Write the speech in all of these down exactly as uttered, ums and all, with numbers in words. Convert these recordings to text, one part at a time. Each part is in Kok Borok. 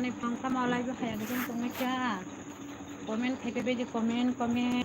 Tamo live o haya gajang tongmai kha. Comment khai phaibai di, comment, comment.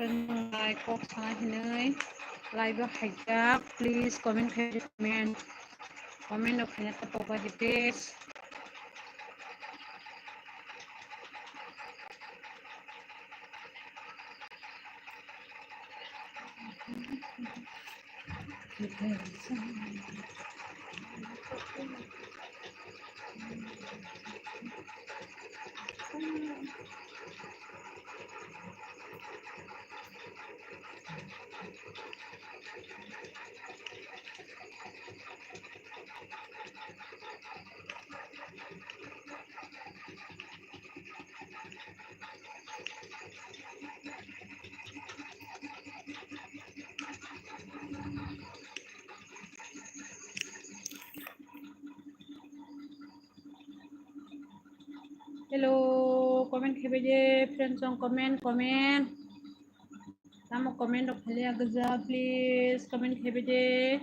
Like, kok sana hinwi live o haijak, please comment khai, comment, comment rok khaina ta pokba di, please. Hello, comment khaibai de, friends song comment, comment. Tamo comment rok khaiya gajak, please comment khaibai de.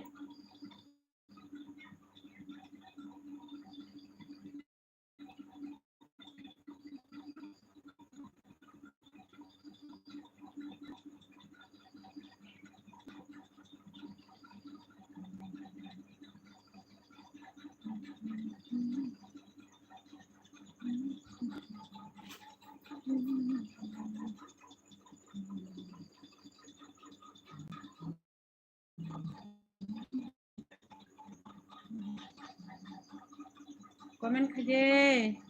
Comment khaidi.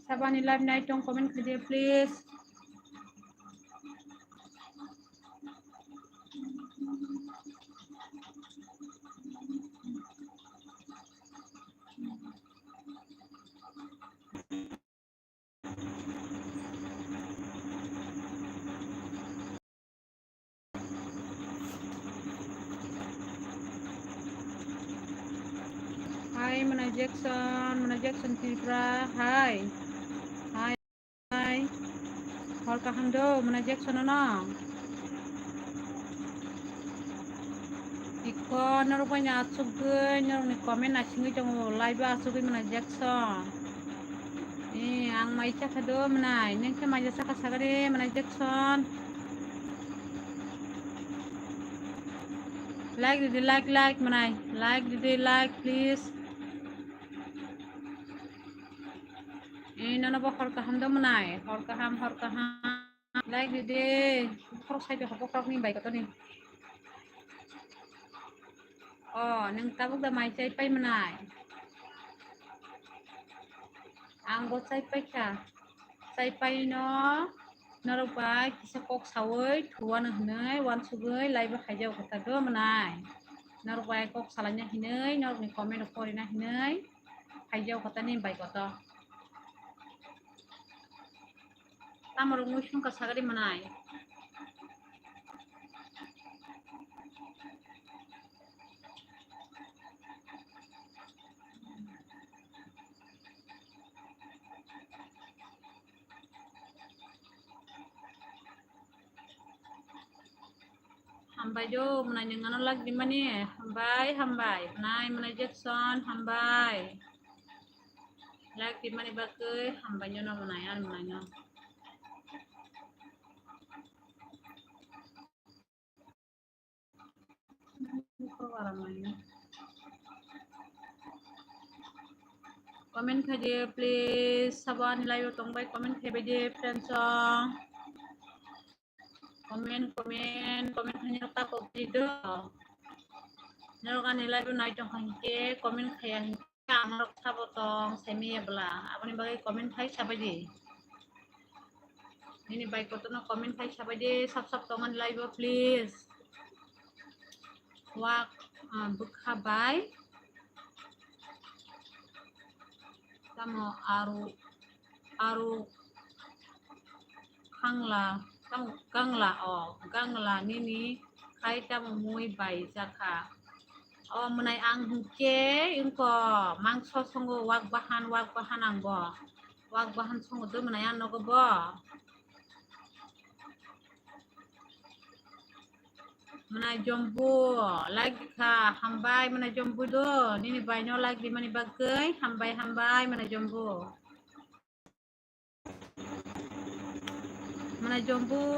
Sabani live nai tong, comment khaidi, please. Hi, Mona Jackson, Mona Jackson Tripura, hi. Hi, hi. Hor kaham do, Mona Jackson no. Iko norok bai no achukgwi, norokni comment naisingwi tongo, live o achukgwi Mona Jackson. Eh, ang mai chakha do mwnai, nwng khe mai chakha sagari Mona Jackson. Like ridi, like, like mwnai, like ridi, like please. Eh, nono bo hor kaham do mwnai, hor kaham, hor kaham. Like ridi, khorok sai tongkha bokhorokni bai kotoni. O, nwng tabuk da mai chai pai mwnai? Ang bo chai pai kha. Chai pai no norok bai kisa kok saui thuwano hinui wansugui live o khaijak kotha do mwnai. Norok bai kok salaina hinui, norokni comment rok porina hinui khaijak kotha ni bai koto. Tamo rok mui sungkha sagari mwnai. Hambai do, mwnai nwng ano like rimani, hambai, hambai, mwnai, mwnai Jackson, hambai. Like rimani bagwi hambai nono mwnai, ani mwnai no. Comment khaidi, please. Sabo ani live o tongbai, comment khaibai di, friends song. Comment, comment, comment khaina ta kok di do. Norok ani live o nai tong kha hinkhe, comment khaiya hinkhe. Ang norok sabo tong, saimaya bwla. Aboni bagwi comment khai sabai di. Nini bai kotorno comment khai sabai di, sab sab tongmani live o, please. Wak, ah, bwkha bai. Tamo aru, aru khangla, tamo gangla o, gangla nini khai tamo mui bai jakha. O mwnai ang hwnkhe wngkha mangso songo wak bahan, wak bahan ang bo. Wak bahan songo do mwnai ang nogo bo. Mwnai Jombu, like di kha, hambai mwnai Jombu do, nini bai no like di mani bagwi, hambai, hambai mwnai Jombu. Mwnai Jombu,